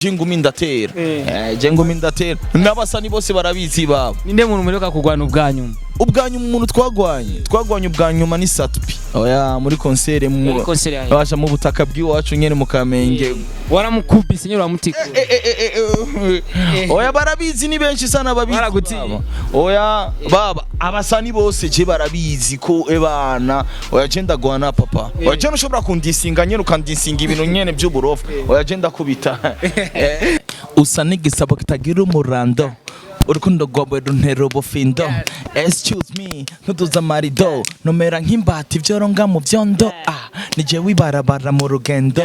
Je ngumi ndatera. Je ngumi ndatera, n'abasani bose barabizi babo. Ninde muntu muheruka kurwana ubwa nyuma? Ubwa nyuma, umuntu twagwanye ubwa nyuma ni Sat-B, oya, muri concert mu Muri concert yahe? Basha mu butaka bw'iwacu nyene mu Kamenge. Waramukubise nyine, uramutikura? Oya, barabizi, ni benshi sana babizi. Baragutinya. Baba. Oya baba, abasani bose je barabizi ko ebana, oya, je ndagwana papa. Oya, je ntushobora kundisinga nyene, ukandisinga ibintu nyene by'uburofa. Oya, je ndakubita. Usa n'igisabo kitagira umurando, urukundo rwawe runtera ubufindo. Excuse me, ntuduza amarido, nomera nk'imbata ivyoronga mu vyondo. Ah, nije wibarabara mu rugendo,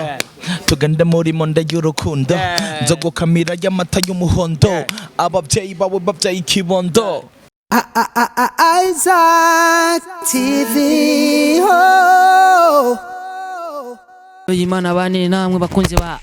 tugende muri monde y'urukundo, nzogukamira y'amata y'umuhondo, abavyeyi bawe bavyaye ikibondo. Isaac TV. Oh. Imana bane namwe bakunzi ba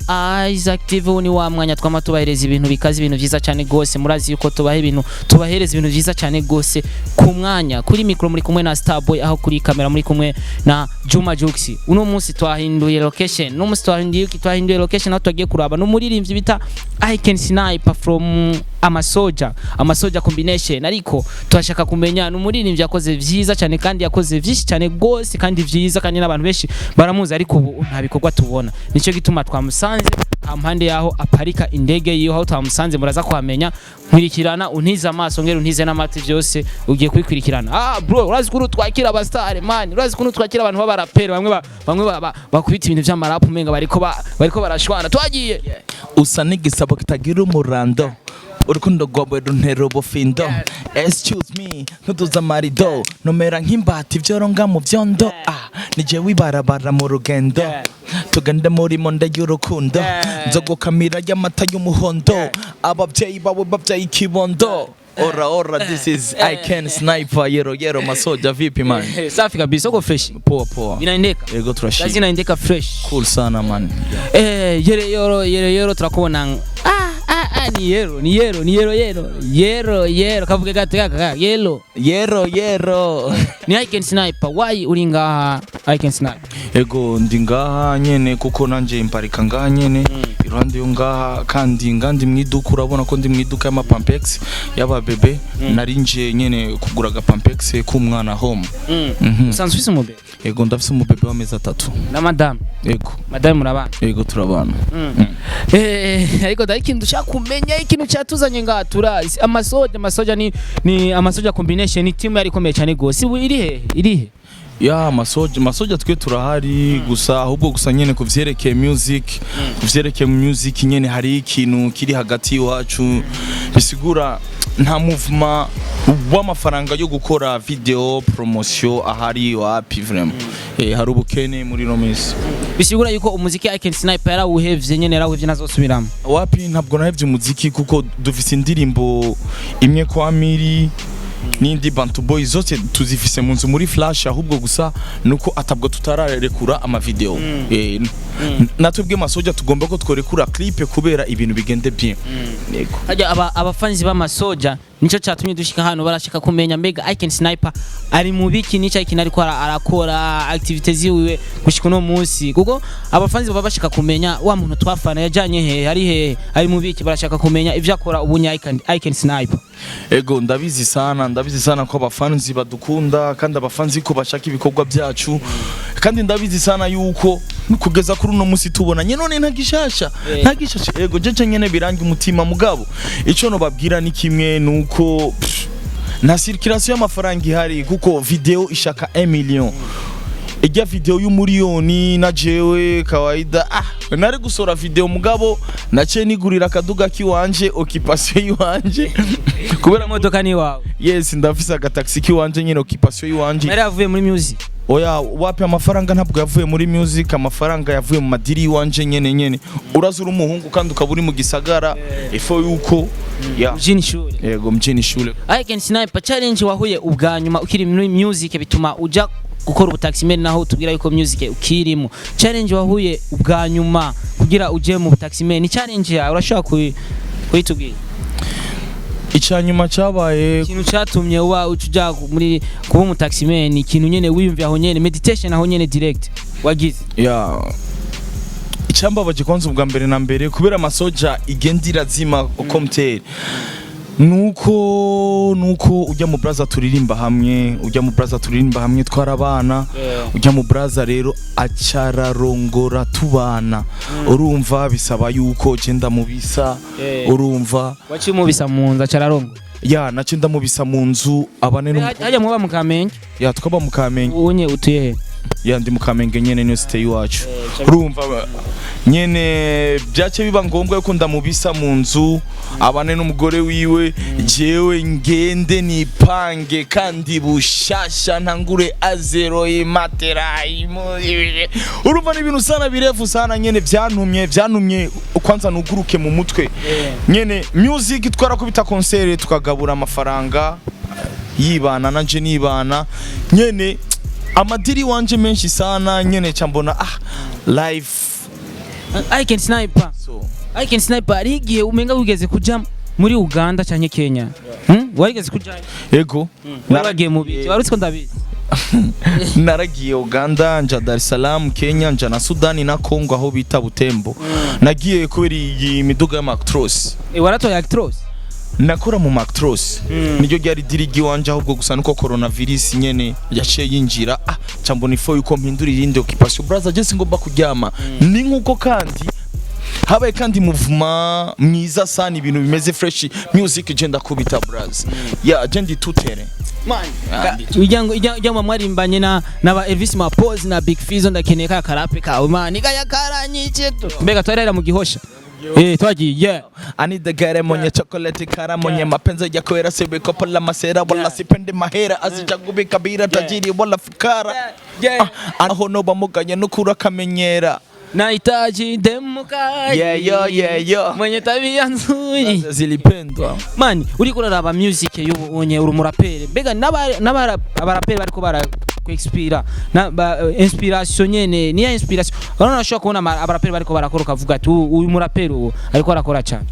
Isaac TV. Ni wa mwanya twama tubahereza ibintu bikaze, ibintu vyiza cyane gose. Murazi yuko tubaha ibintu, tubahereza ibintu vyiza cyane gose ku mwanya. Kuri micro muri kumwe na Starboy, aho kuri kamera muri kumwe na Juma Jux. Uno munsi twahinduye location, uno munsi twahinduye location, aho twagiye kuraba n'umuririmbyi bita I Can Sniper from Amasoja, Amasoja Combination. Ariko turashaka kumenya, ni umuririmbyi yakoze vyiza cyane kandi yakoze vyinshi cyane gose kandi vyiza, kandi n'abantu benshi baramuzi, ariko ubu nta bikorwa tubona. Nicyo gituma twamusanze hampande yaho aparika indege yiwe. Aho twamusanze muraza kuhamenya. Nkurikirana, untize amaso, ngera untize n'amatwi, byose ugiye kubikurikirana. Ah bro, urazi ukuntu twakira abastar man, urazi ukuntu twakira abantu b'abaraperi, bamwe bakubita ibintu vy'amarapu, umenga bariko barashwana. Twagiye. Usa n'igisabo kitagira umurando, urukundo rwawe runtera ubufindo. Excuse me, ntuduza amarido, nomera nk'imbata ivyoronga mu vyondo. Ah, nije wibarabara mu rugendo, tugende muri monde y'urukundo, nzogukamira y'amata y'umuhondo, abavyeyi bawe bavyaye ikibondo. Ora ora, this is I Can Sniper, yero yero, masoja. Vipi man? Safi kabisa, uko fresh? Poa poa. Inaendeka? Yego, turashima. Kazi inaendeka fresh? Cool sana man. Yere yoro yere yoro, turakubona. Ah ah ah, ni yero, ni yero, ni yero, yero yero yero, kavuge gate kaka yelo. Yero yero. Ni I Can Sniper. Why uri ngaha, I Can Sniper? Ego, ndi ngaha nyene kuko nanje mparika ngaha nyene iruhande yo ngaha, kandi ngandi mwiduka, urabona ko ndi mwiduka y'amapampex y'ababebe. Nari nje nyene kugura agapampex k'umwana home. Usanzwe ufise umubebe? Ego, ndafise umubebe w'amezi 3. Na madame? Ego. Madame murabana? Ego, turabana. Ariko dari ikintu dushaka kumenya, ikintu cyatuzanye ngaha turazi amasoja. Amasoja ni Amasoja Combination, ni timu yari ikomeye cyane gose. Ubu iri he, iri he? Ya masoja, masoja twe turahari gusa, ahubwo gusa nyene kuvyerekeye music, kuvyerekeye music nyene hari ikintu kiri hagati iwacu, bisigura nta movement w'amafaranga yo gukora video promotion ahari, wapi vraiment. Hari ubukene muri no minsi. Bisigura yuko umuziki I Can Sniper yarawuhevye nyene, yarawuhevye, ntazosubiramo? Wapi, ntabwo nahevye umuziki, kuko dufise indirimbo imwe kwa Miri n'indi Bantu Boy, zose tuzifise mu nzu muri flash, ahubwo gusa nuko atabwo tutararekura amavideo. Natwebwe masoja tugomba ko tworekura clip kubera ibintu bigende bien. Yego. Hajya abafanzi b'amasoja, nicyo cyatumye dushika hano, barashaka kumenya mbega I Can Sniper ari mu biki, nicyo ikintu ariko arakora, activité ziwiwe gushika uno munsi, kuko abafanzi baba bashaka kumenya wa muntu twafana yajanye hehe, ari hehe, ari mu biki. Barashaka kumenya ivyo akora ubu I Can Sniper. Ego, ndabizi sana, ndabizi sana ko abafanzi badukunda, kandi abafanzi ko bashaka ibikorwa byacu, kandi ndabizi sana yuko kugeza kuri uno musi tubonanye none nta gishasha. Nta gishasha. Ego, jeje nyene birangi umutima, mugabo ico no babwira ni kimwe, nuko pff, nta circulation y'amafaranga ihari, kuko video ishaka 1 million, ijya video y'umuriyoni na jewe kawaida nari gusora video, mugabo naciye nigurira akaduga kiwanje, occupation yiwanje, kubera Imodoka ni wawe? Yes, ndafise agataxi kiwanje nyene, occupation yiwanje. Yari yavuye muri music? Oya, wapi, amafaranga ntabwo yavuye muri music, amafaranga yavuye mu madiri yiwanje nyene nyene. Uraza uri umuhungu kandi ukaba uri mu gisagara, ifo yuko ya Mjini shule. Yego, mjini shule. I Can Sniper, challenge wahuye ubwa nyuma ukiri muri music bituma uja gukora ubutaximene, naho tubwira yuko music ukirimo. Challenge wahuye ubwa nyuma kugira uje mu butaximene, ni challenge yawe, urashobora kuyitubwira? Icanyuma cyabaye Ikintu cyatumye uba uja muri kuba umutaximene, ikintu nyene wiyumviye aho nyene, meditation aho nyene direct wagize. Ya. Icyambabaje kwanza ubwa mbere na mbere, kubera amasoja igenda irazima komteri, nuko ujya mu braza turirimba hamwe, ujya mu braza turirimba hamwe twarabana, ujya mu braza rero acararongora tubana. Urumva bisaba yuko genda mubisa. Urumva. Waciye umubisa mu nzu, acararongo? Ya, nace ndamubisa mu nzu abane no Hajya muba mu Kamenge? Ya, twaba mu Kamenge. Unye utuye he? Ya, ndi mu Kamenge nyene, niyo cité iwacu. Urumva nyene byace biba ngombwa yuko ndamubisa mu nzu abane n'umugore wiwe, jewe ngende nipange kandi bushasha, ntangure à zéro, imatera urumva ni ibintu sana birefu sana nyene. Vyantumye kwanza nuguruke mu mutwe nyene. Music twarakubita concert tukagabura amafaranga, yibana nanje nibana nyene, amadiri wanje menshi sana nyene, ca mbona ah, life. I can sniper. So I can sniper, hari igihe umenga wigeze kuja muri Uganda canke Kenya? Warigeze kuja? Ego. Waragiye mu biti, wari uzi ko ndabizi. Naragiye Uganda, nja Dar es Salaam, Kenya, nja na Sudani na Congo aho bita Butembo. Nagiye kubera iyi miduga ya Mactros. Waratoye Actros? Nakora mu Mactros, niryo ryari dirigi wanje, ahubwo gusa nuko coronavirus nyene yaciye yinjira, ah, ca mbona ifo yuko mpindura irindi occupation. Brother, je singomba kuryama. Ni nkuko kandi habaye kandi mouvement mwiza sana, ibintu bimeze fresh, music je ndakubita bras ya je ndi tout terrain. Ujya ujya mwarimbanye na ba Elvis Mapose na Big Fizzo, ndakeneye ka karape kawe man, kaya karanyice tu. Mbega twarera mu Gihosha, twagiye, yeah. I need the gare mwenye chocolate kara, mwenye mapenzi ya kwera, siwe kopo la masera wala sipendi mahera, asichagubi kabira, tajiri wala fukara. Ah, aho no bamuganye nukura akamenyera. Nahitaji demukaji Yeah, yo, yeah, yo. mwenye tabia nzuri. Zilipendwa. Man, uriko uraraba music y'ubu unye, uri umuraperi, mbega n'aba abaraperi bariko bara kwexpira na ba, inspiration nyene niya inspiration, urabona urashobora kubona abaraperi bariko barakora ukavuga ati: "Uyu muraperi ubu ariko arakora cyane."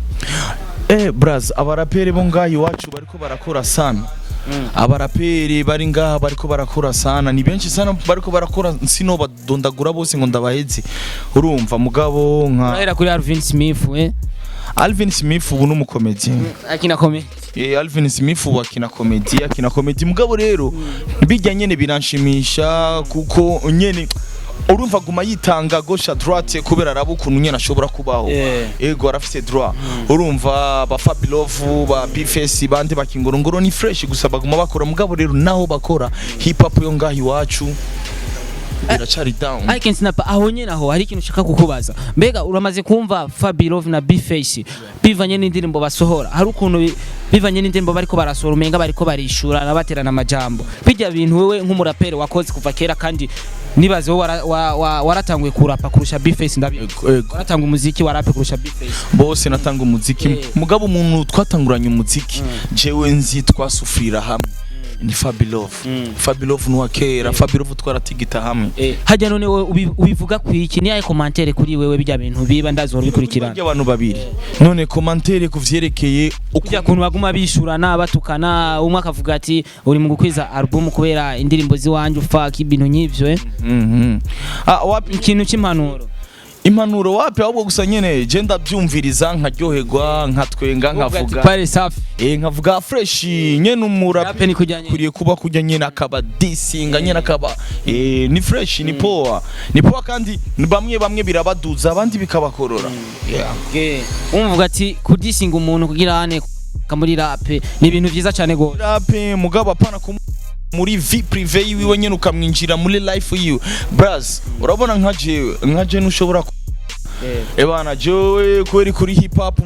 Braz, abaraperi bo ngaha iwacu bariko barakora sana. Abaraperi bari ngaha bariko barakora sana ni benshi sana, bariko barakora, sino badondagura bose ngo ndabaheze. Urumva mugabo nka Urahera kuri Alvin Smith? Alvin Smith ubu n'umukomedi. Akina comedy. Alvin Smith ubu akina comedy, akina comedy. Mugabo rero bijya nyene biranshimisha kuko nyene urumva aguma yitanga gauche à droite kubera araba ukuntu nyene ashobora kubaho. Ego, arafise droit. Urumva ba Fabilove, ba Bface, bandi bakingorongoro ni fresh, gusa baguma bakora. Mugabo rero naho bakora, hip hop yo ngaho iwacu iracari down. I can snap aho nyene, aho hari ikintu ushaka kukubaza. Mbega uramaze kumva Fabilove na Bface, bivanye n'indirimbo basohora, hari ukuntu bivanye n'indirimbo bariko barasohora umenga bariko barishura nabaterana amajambo? Bijya bintu wewe nk'umuraperi wakoze kuva kera, kandi nibaze wowe waratanguye kurapa kurusha Bface, ndabizi. Ego, ego. Waratanga umuziki wa rap kurusha Bface. Bose natanga umuziki. Mugabo umuntu twatanguranye umuziki, jewe nzi twasufrira hamwe, ni Fabilove. Fabilove nuwa kera, Fabilove twaratigita hamwe. Hajya none wowe ubivuga ku iki? Ni aye commentaire kuri wewe bijya bintu biba, ndazi ubikurikirana. Abantu babiri none commentaire kuvyerekeye Kujya kuntu baguma bishurana, batukana, umwe akavuga ati uri mu gukwiza album kubera indirimbo ziwanje, ufaka ibintu nk'ivyo? Ah, wapi. Ikintu cy'impanuro. Impanuro wapi, ahubwo gusa nyene je ndabyumviriza nkaryoherwa, nkatwenga, nkavuga pare safi. Nkavuga fresh nyene umurap Rap ni kujyanye kuriye kuba kujya nyene akaba disinga nyene akaba ni fresh, ni poa, ni poa. Kandi bamwe bamwe birabaduza, abandi bikabakorora, yeah. Umvuga ati kudisinga umuntu kugira ane muri rap ni ibintu vyiza cyane gose. Rap mugabo apana muri vie privée yiwe nyene, ukamwinjira muri life yiwe. Braz, urabona nka jewe, nka je ntushobora ebana jewe kweri kuri hip hop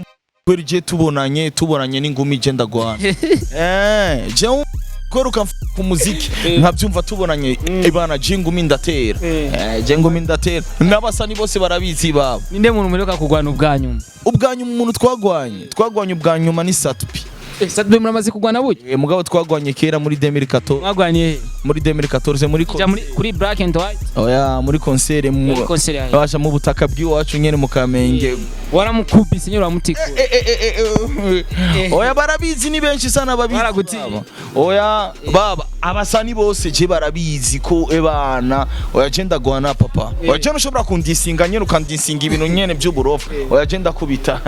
kweri je tubonanye n'ingumi je ndagwana. Jewe kweri ukamf ku muziki nkabyumva, tubonanye ebana je ingumi ndatera. Je ngumi ndatera, n'abasani bose barabizi babo. Ninde muntu muheruka kurwana ubwa nyuma? Ubwa nyuma umuntu twagwanye ubwa nyuma ni Satupi. Satbe muramaze kurwana burya? Mugabo twagwanye kera muri 2014. Mwagwanye he? Muri 2014 muri Kuja muri kuri Black and White? Oya, muri concert mu Muri concert yahe? Basha mu butaka bw'iwacu nyene mu Kamenge. Waramukubise nyine, uramutikura? Oya, barabizi, ni benshi sana babizi. Baragutinya. Baba. Oya baba, Abasani bose je barabizi ko ebana, oya, je ndagwana papa. Oya, je ntushobora kundisinga nyene, ukandisinga ibintu nyene by'uburofa. Oya, je ndakubita.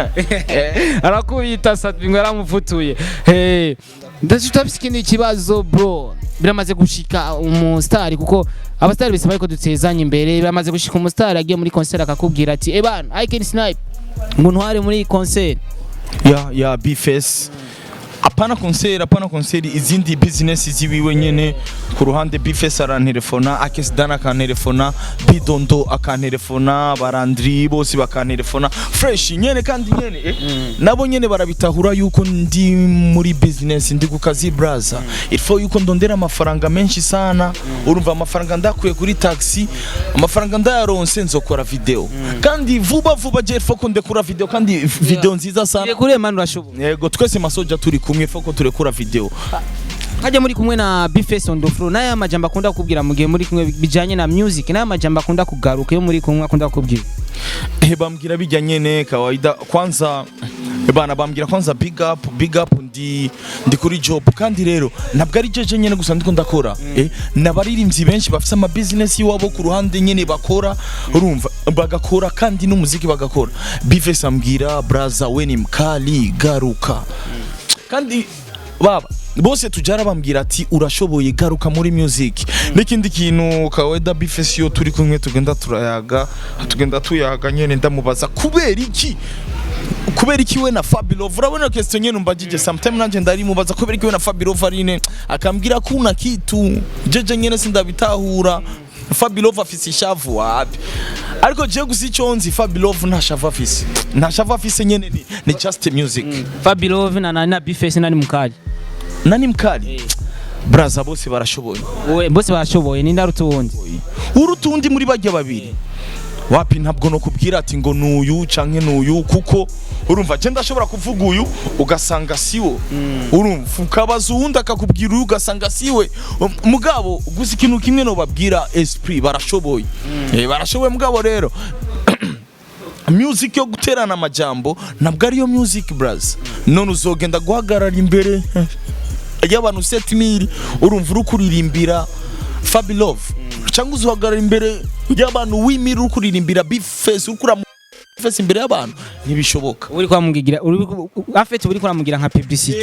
Arakubita Sat-B ngo yaramufutuye. Hey, ndafise ikindi kibazo, bro. Biramaze gushika umustar, kuko abastar bisaba yuko dutezanya imbere, biramaze gushika umustar agiye muri concert akakubwira ati: "Ebana, I can snipe ngo ntware muri iyi concert"? Ya, B-Face, apana concert, apana concert, izindi business ziwiwe nyene ku ruhande. B-Face arantelefona, Akes Don akantelefona, Bidondo akantelefona, Barandri bose bakantelefona fresh nyene. Kandi nyene nabo nyene barabitahura yuko ndi muri business, ndi ku kazi braza. Il faut yuko ndondera amafaranga menshi sana. Urumva, amafaranga ndakuye kuri taxi, amafaranga ndayaronse, nzokora video kandi vuba vuba. Je, il faut ko ndekura video, kandi video nziza sana. Kure man, urashoboye. Yego, twese masoja turi kumwe, foko turekura video. Hajya muri kumwe na B-Face on the floor, n'aya majambo akunda kukubwira mu gihe muri kumwe bijanye na music, n'aya majambo akunda kugaruka iyo muri kumwe akunda kukubwira? Bambwira bijya nyene kawaida. Kwanza bana bambwira kwanza big up, big up, ndi kuri job. Kandi rero ntabwo ari jeje nyene gusa ndiko ndakora, n'abaririmbyi benshi bafise ama business iwabo ku ruhande nyene bakora. Urumva, bagakora kandi n'umuziki bagakora. B-Face ambwira: "Braza, we ni mkali, garuka." Kandi baba bose tujara bambwira ati: "Urashoboye, garuka muri music." N'ikindi kintu kawaida, B-Face iyo turi kumwe tugenda turayaga, tugenda tuyaga nyene, ndamubaza kubera iki we na Fabilove. Urabona question nyene umbajije, sometime nanje ndarimubaza kubera iki we na Fabilove arine, akambwira kuna kitu jeje nyene sindabitahura. Fabilove afise ishavu wapi? Ariko je gusa ico nzi, Fabilove nta shavu afise, nta shavu afise nyene, ni just music. Fabilove na B-Face, nani mukali? Nani mkali? Braza, bose barashoboye. Wowe, bose barashoboye, ninde aruta uwundi? Uruta undi muri bajya babiri wapi. Ntabwo no kubwira ati ngo nuyu canke nuyu, kuko urumva je ndashobora kuvuga uyu ugasanga siwo. Urumva, ukabaza uwundi akakubwira uyu ugasanga siwe. Mugabo gusa ikintu kimwe no babwira, esprit barashoboye. Barashoboye. Mugabo rero music yo guterana amajambo ntabwo ariyo music, braz. None uzogenda guhagarara imbere y'abantu 7000, urumva, uri kuririmbira Fabilove, cyangwa uzuhagarara imbere y'abantu wimira uri kuririmbira B-Face, uri kurira Face imbere y'abantu? Ntibishoboka. Uri kwamugira, uri afete, uri kuramugira nka publicity.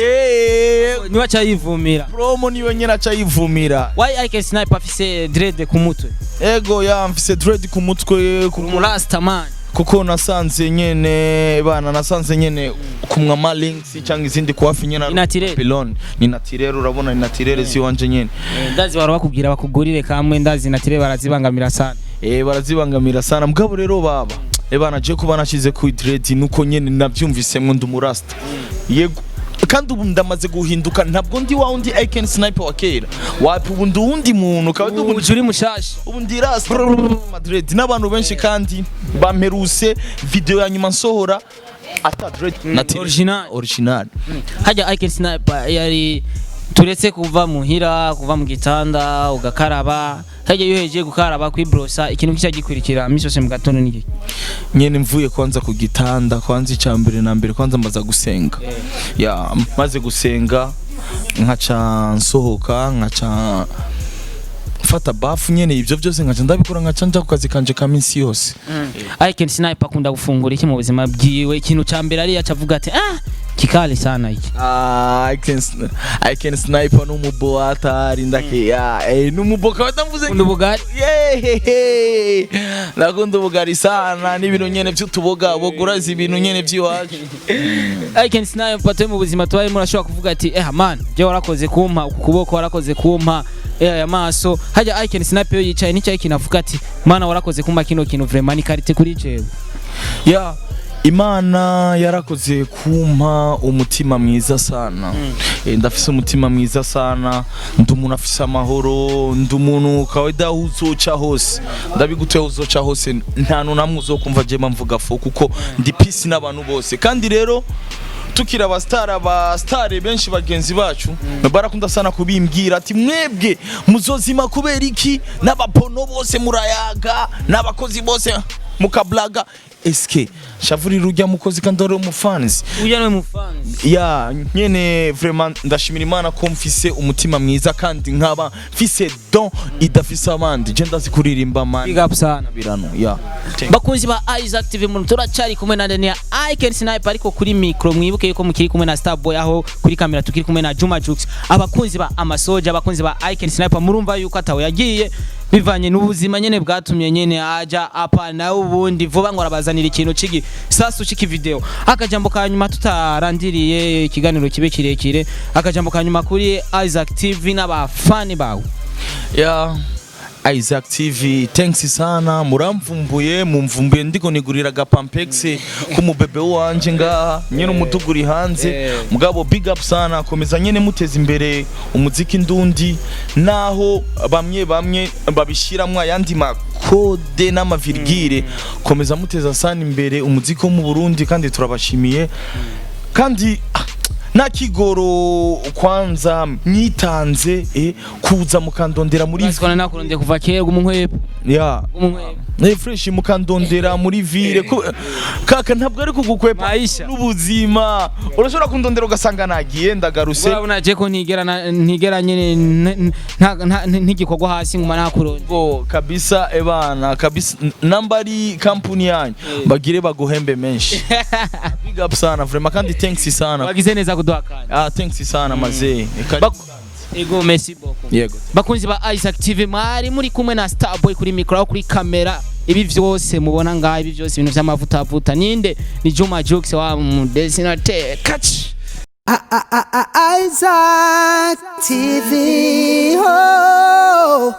Niwe acayivumira. Promo, niwe nyine acayivumira. Why I Sniper afise dread ku mutwe? Ego, ya, mfise dread ku mutwe kuko Umurasta man. Kuko nasanze nyene bana, nasanze nyene kumwa ma links cyangwa izindi kwafi nyene. Ni naturel. Pilon ni naturel, urabona, ni naturel ziwanje nyene. Ndazi bara bakubwira bakugurire kamwe, ndazi naturel barazibangamira sana. Barazibangamira sana. Mugabo rero baba bana, je kuba nashize ku dread nuko nyene navyumvisemwo ndi umurasta. Yego, kandi ubu ndamaze guhinduka, ntabwo ndi wa wundi I can sniper wa kera, wapi. Ubu ndi uwundi muntu kandi ubu Ubu uri mushasha. Ubu ndi rasta Madrid n'abantu benshi kandi bamperuse video ya nyuma nsohora ata dread naturel. Original. Original. Hajya I can sniper yari turetse kuva muhira, kuva mu gitanda ugakaraba, hajya iyo uhejeje gukaraba, kwibrosa, ikintu kica gikurikira misi yose mu gatondo ni iki? Nyene mvuye kwanza ku gitanda, kwanza icya mbere na mbere kwanza mbaza gusenga. Ya, maze gusenga nkaca nsohoka, nkaca mfata bafu nyene, ibyo byose nkaca ndabikora, nkaca nja ku kazi kanje ka minsi yose. I can sniper akunda gufungura iki mu buzima bwiwe? Ikintu ca mbere ariyo aca avuga ati: "Ah, kikali sana iki." Ah, I can sniper n'umubo atari ndake ya n'umubo kawada mvuze. Ukunda ubugari? Yehehe, ndakunda ubugari sana n'ibintu nyene vy'utuboga boguraza, ibintu nyene vy'iwacu. I can sniper tuwe mu buzima tubayemo, urashobora kuvuga ati: "Eh man, je warakoze kumpa uku kuboko, warakoze kumpa aya maso." Hajya I can sniper iyo yicaye n'icyayi kintu avuga ati: "Mana, warakoze kumpa kino kintu, vraiment ni qualité kuri jewe." Ya, Imana yarakoze kumpa umutima mwiza sana. Ndafise umutima mwiza sana, ndi umuntu afise amahoro, ndi umuntu kawaida uzoca hose, ndabigutuye, uzoca hose nta namwe uzokumva jema mvuga fo, kuko ndi peace n'abantu bose. Kandi rero tukiri abasitari, abasitari benshi bagenzi bacu barakunda sana kubimbwira ati: "Mwebwe muzozima kubera iki? N'abapono bose murayaga, n'abakozi bose mukablaga." Eske shavurira urya mukozi kandi ari umufanzi? Uya niwe mufanzi. Ya, nyene vraiment ndashimira Imana ko mfise umutima mwiza kandi nkaba mfise don idafise abandi. Je ndazi kuririmba, man. Big up sana. Birano ya. Bakunzi ba Isaac TV, muntu turacari kumwe na Daniel I Can Sniper, ariko kuri micro mwibuke yuko mukiri kumwe na Starboy, aho kuri kamera tukiri kumwe na Juma Jux. Abakunzi ba Amasoja, abakunzi ba I Can Sniper, murumva yuko atawe yagiye, bivanye n'ubuzima nyene bwatumye nyene aja apa, nawe ubundi vuba ngo arabazanira ikintu cigi sasu ciki video. Akajambo ka nyuma, tutarandiriye ikiganiro kibe kirekire, akajambo ka nyuma kuri Isaac TV n'abafani bawe. Ya, Isaac TV, thanks sana. Muramvumbuye, mumvumbuye ndiko nigurira agapampex k'umubebe wanje ngaha nyene umudugu uri hanze. Mugabo big up sana, komeza nyene muteza imbere umuziki ndundi, naho bamwe bamwe babishiramwo ayandi makode n'amavirgire. Komeza muteza sana imbere umuziki wo mu Burundi, kandi turabashimiye. Kandi nakigoro kwanza mwitanze kuza mukandondera muri Urasibona nakurondeye kuva kera umunkwepo. Ya. Umunkwepo. Fresh, mukandondera muri ville kaka, ntabwo ari kugukwepa. Maisha. N'ubuzima, urashobora kundondera ugasanga nagiye ndagaruse. Urabona je ko ntigera ntigera nyene ntigikorwa hasi nguma nakuronde. Go kabisa, ebana kabisa, namba ari kampuni yanyu bagire baguhembe menshi. Big up sana vraiment, kandi thanks sana. Wagize neza kuduha akanya. Ah, thanks sana mazee. Ego, merci beaucoup. Yego. Bakunzi ba Isaac TV, mwari muri kumwe na Starboy kuri micro, aho kuri kamera ibi vyose mubona ngaha, ibi vyose ibintu vy'amavutavuta ninde? Ni Juma Jux wa mu dessinateur catch. Isaac TV. Oh.